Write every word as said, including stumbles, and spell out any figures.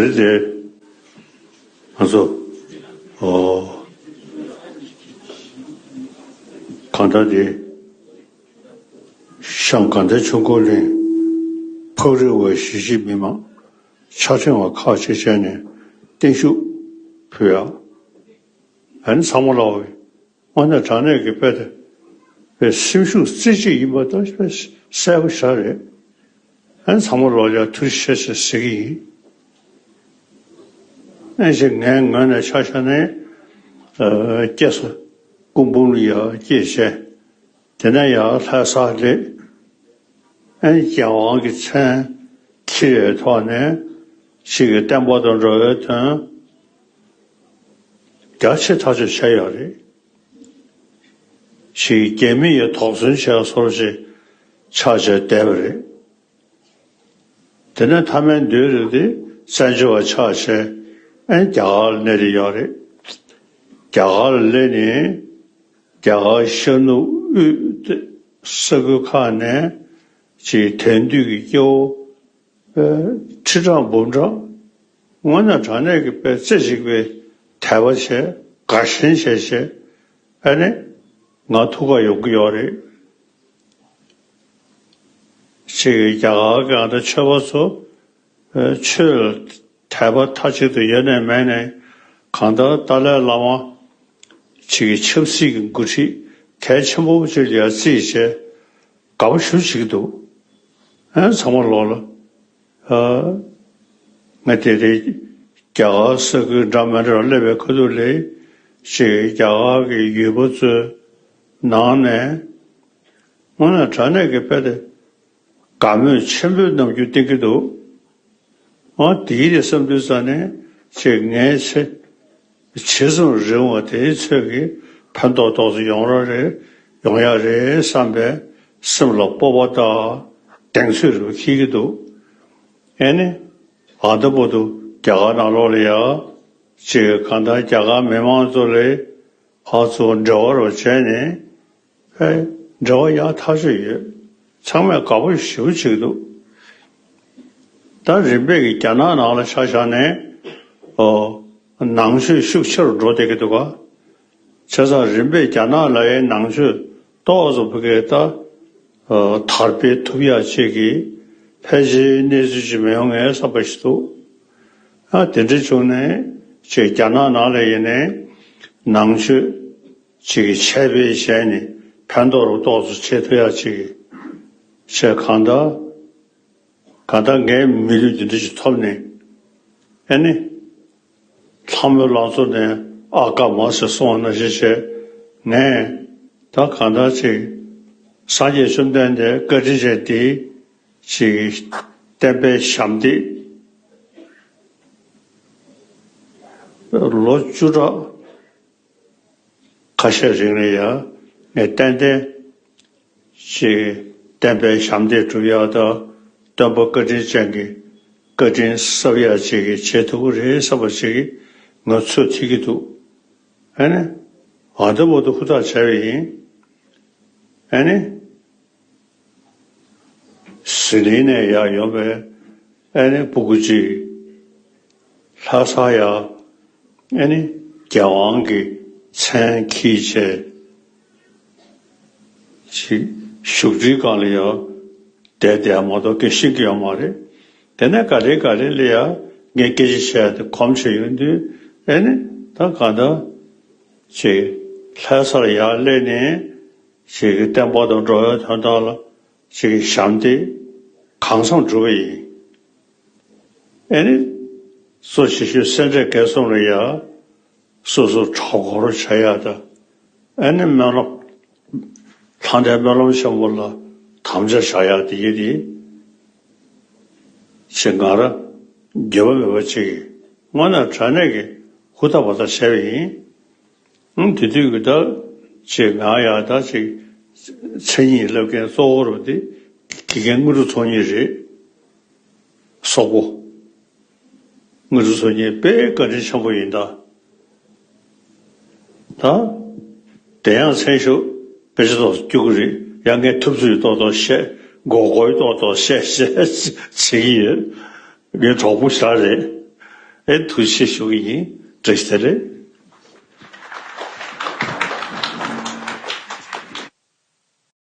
རེད་དེ། ང་ཚོ། ཨོ། གང་ལྟར་དེ། ཤང་དགའ་ལྡན་ཆོས་འཁོར་གླིང་། ཕག་རི་བ་གཞིས་བྱེས་མི་མང་། ཕྱག་ཕྲེང་བ་ཁག་ཅིག་བཅས་ནས་བརྟན་བཞུགས་ཕུལ་ཡ། ཨ་ནི་ཚང་མ་ལོག་པའི་དངོས་གནས་དྲང་གནས་ཀྱི་དཔེ་དེ། དཔེ་སེམས་ཤུགས་རྩེ་གཅིག་ཡིན་པ་དང་དཔེ་གསལ་པོ་ཞིག་རེད། ཨ་ནི་ཚང་མ་ལོག་ཡ་ཐུགས་རྗེ་ཆེ་ཟེར་ཟེར་གྱི་ཡིན། ཨ་ནི་ངའི་ངོས་ནས་ཆ་བཞག་ན། ཨ། སྐྱེས་ས་སྐུ་འབུམ་ལ་ཡ་སྐྱེས་བྱས། དེ་ནས་ཡང་ལྷ་སར་སླེབས། ཨ་ནི་རྒྱལ་དབང་གི་མཚན་འཁྱེར་བའི་ཐོག་ནས་ཅིག་གི་བསྟན་པ་དང་འགྲོ་བའི་དོན་རྒྱ་ཆེ་ཐག་ཆོད་བྱས་ཡོད་རེད། ཅིག་རྒྱ་མི་ཡིས་དོགས་ཟོན་བྱས་སོར་ཞིག་ཆགས་བྱས་བསྡད་པ་རེད། དེ་ནས་མཐའ་མའི་མདུན་རེད་དེ་བཙན་བྱོལ་བ་ཆགས་བྱས། ཨ་ནི་རྒྱ་གར་ལ་སླེབས་ཡོད་རེད། རྒྱ་གར་ལ་སླེབས་ནས། རྒྱ་གར་ཤར་ནུབ་དབུས་ས་ཁུལ་ཁག་ནས་ཅིག་དེང་དུས་ཀྱི་སྐྱེ་བོ་ཁྲི་ཕྲག་འབུམ་ཕྲག་དངོས་གནས་དྲང་གནས་ཀྱི་དཔེ་རྩེ་གཅིག་པའི་དད་པ་བྱས། དགའ་ཞེན་བྱས་བྱས། ཨ་ནི་ང་ཐུག་ག་ཡོང་གི་ཡོད་རེད། ཅིག་རྒྱ་གར་གྱི་ཨ་ད་ཆོས་པ་ཚོ། ཨ། ཆོས་ལ་དད་པ་མཐའ་གཅིག་ཏུ་ཡོད་ནའི་མེད་ནའི། གང་ལྟར་ཏཱ་ལའི་བླ་མ་ཅིག་གི་ཆབ་སྲིད་ཀྱི་འགོ་ཁྲིད་གལ་ཆེན་པོ་ཅིག་ལ་ཡ་བརྩིས་བྱས་དགའ་པོ་ཞེ་པོ་བྱེད་ཀྱི་འདུག་ཨ། ཚང་མ་ལོག་ལ། ཨ། ང་དེ་རིང་རྒྱ་གར་ས་ཁུལ་འདྲ་མི་འདྲ་སླེབས་པའི་ཁ་ཐུག་ལ། ཅིག་རྒྱ་གར་གྱི་ཡུལ་པ་ཚོའི་ནང་ནས་དངོས་གནས་དྲང་གནས་ཀྱི་དཔེ་དེ་དགའ་མོས་ཆེན་པོའི་རྣམ་འགྱུར་བསྟན་གྱི་འདུག་ཨ། དེ་ཡིན་དེ་བསམ་དུས་ཙ་ནས་ཅིག་ངའི་ཚེ་ཇི་ཙམ་རིང་བ་དེའི་ཚོད་ཀྱིས་ཕན་ཐོགས་ཏོག་ཙམ་ཡོང་ར་རེད། ཡོང་ཡ་རེད་བསམ་པའི་སེམས་ལ་སྤོབས་པ་དང་གདེང་ཚོད་རེ་བ་འཁྱེར་གྱི་འདུག་ཨ་ནི་ཨ་ད་བར་དུ་རྒྱ་གར་ནང་ལོགས་ལ་ཡ་ཅིག་གང་ལྟར་རྒྱ་གར་མི་མང་ཚོ་ལ་ཨ་ཚོ་འབྲེལ་བ་རུ་བྱས་ནས། ཨེ། འབྲེལ་བ་ཡག་ཐག་ཆོད་ཡོད། ཚང་མས་དགའ་པོ་ཞེ་པོ་བྱེད་ཀྱི་འདུག་ད་རིམ་པས་ཀྱི་རྒྱ་ནག་ནང་ལ་ཆ་བཞག་ནས། ཨོ། ནང་ཆོས་ཤུགས་ཆེ་རུ་འགྲོ་བསྡད་ཀྱི་འདུག་ག་བྱས་ཙང་རིམ་པས་རྒྱ་ནག་ལ་ཡའི་ནང་ཆོས་ཏོག་ཙམ་ཕ་གིའི་ད། ཨོ། དར་སྤེལ་ཐུབ་ཡག་ཅིག་གི་ཕལ་ཆེར་གནས་ཚུལ་ཅིག་མི་ཡོང་ངའི་བསམ་པ་ཞིག་འདུག་ཨ། དེ་འདྲ་བྱུང་ནས་ཅིག་རྒྱ་ནག་ནང་ལ་ཡིན་ནའི་ནང་ཆོས། ཅིག་གི་ཆད་པའི་ཞལ་ནས་ཕན་ཐོགས་རུ་ཏོག་ཙམ་བྱེད་ཐུབ་ཡག་ཅིག་གི་ཆེད། གང་ལྟར་གང་ལྟར་ངའི་མི་ལུས་འདི་འདྲ་ཞིག་ཐོབ་ནས། ཨ་ནི་ལྷ་མོའི་ལང་ཚོ་ནས་ཨ་ཀ་མ་ཟེར་གསུངས་པ་ནང་བཞིན་བྱས། ངས་ད་གང་ལྟར་ཅིག་སངས་རྒྱས་བཅོམ་ལྡན་འདས་བཀའ་དྲིན་ཅན་དེ་ཅིག་བསྟན་པའི་ཞབས་འདེགས་ལོ་བཅུ་ཕྲག་ཁ་ཤས་རིང་ལ་ཡང་ངས་ཏན་ཏན་ཅིག་བསྟན་པའི་ཞབས་འདེགས་སྒྲུབ་ཡག་དང་། སྟོན་པ་བཀའ་དྲིན་ཅན་གྱི་བཀའ་དྲིན་གསབ་ཡག་ཅིག་བྱེད་ཐུབ་ཀྱི་རེད་བསམ་པ་ཅིག་ངས་ཚོད་ཐིག་གི་འདུག་ཨ་ནི་ཨ་ད་བར་དུ་ཧུར་ཐག་བྱས་པ་ཡིན། ཨ་ནི། ཟི་ལིང་ནས་ཡར་ཡོང་བའི་ཨ་ནི་སྤུ་གུ་གཅིག་ལྷ་ས་ཡར་ཨ་ནི་རྒྱལ་དབང་གི་མཚན་འཁྱེར་བྱས་ཅིག་བཞུགས་ཁྲིའི་སྒང་ལ་ཡར་བསྡད་བསྡད་མ་གཏོགས་སྐད་ཤེས་ཀྱི་ཡོད་མ་རེད། དེ་ནས་ག་ལེ་ག་ལེ་ལ་ཡར་ངས་སྐད་ཆ་བཤད་དེ་གོམས་བྱས་ཡོང་དུས། ཨ་ནི་ད་གང་ལྟར་ཅིག་ལྷ་སར་ཡར་སླེབས་ནས། ཅིག་གི་བསྟན་པ་དང་འགྲོ་བའི་དོན་དག་ལ་ཅིག་གི་ཞབས་འདེགས་གང་འཚམ་བསྒྲུབས་པ་ཡིན། ཨ་ནི་གཙོ་ཆེ་ཤོས་སེ་འབྲས་དགེ་གསུམ་ལ་ཡ་སོ་སོ་གྲོགས་པོར་བྱ་ཡག་དང་། ཨ་ནི་སྨོན་ལམ། ལྷ་འདྲེ་སྨོན་ལམ་ཆེན་པོ་ལ་དམ་བཅའ་བཞག་ཡག་དེ་ཡིན་ཏེ། ཅིག་ང་རང་འགྱོད་པ་མེད་པ་ཅིག་གིས་དངོས་གནས་དྲང་གནས་ཀྱི་ཧུར་ཐག་བ་ཐག་བྱས་པ་ཡིན། ཨང་། དེ་དུས་ཀྱི་ད་ཅིག་ང་ཡང་ད་ཅིག་མཚན་ཉིད་ལབ་མཁན་གཙོ་བོ་རུ་དེ་དགེ་རྒན་དངོས་གྲུབ་ཚོགས་གཉིས་རེད། སོག་པོ་དངོས་གྲུབ་ཚོགས་གཉིས་དཔེ་བཀའ་དྲིན་ཆེན་པོ་ཡིན་ད། ད་དེ་ཡང་མཚན་ཞུ་དཔེ་ཆ་ཏོག་ཙམ་སྐྱོ་གི་རེད། ཡང་ངས་ཐུབ་ཚོད་ཏོག་ཏོག་བཤད། མགོ་སྐོར་ཏོག་ཏོག་བཤད་བཤད་བྱེད་ཀྱི་ཡོད། ངའི་གྲོགས་པོ་ཞག་རེད། ཨེ་ཐུགས་རྗེ་ཆེ་ཞུ་གི་ཡིན། བཀྲ་ཤིས་བདེ་ལེགས།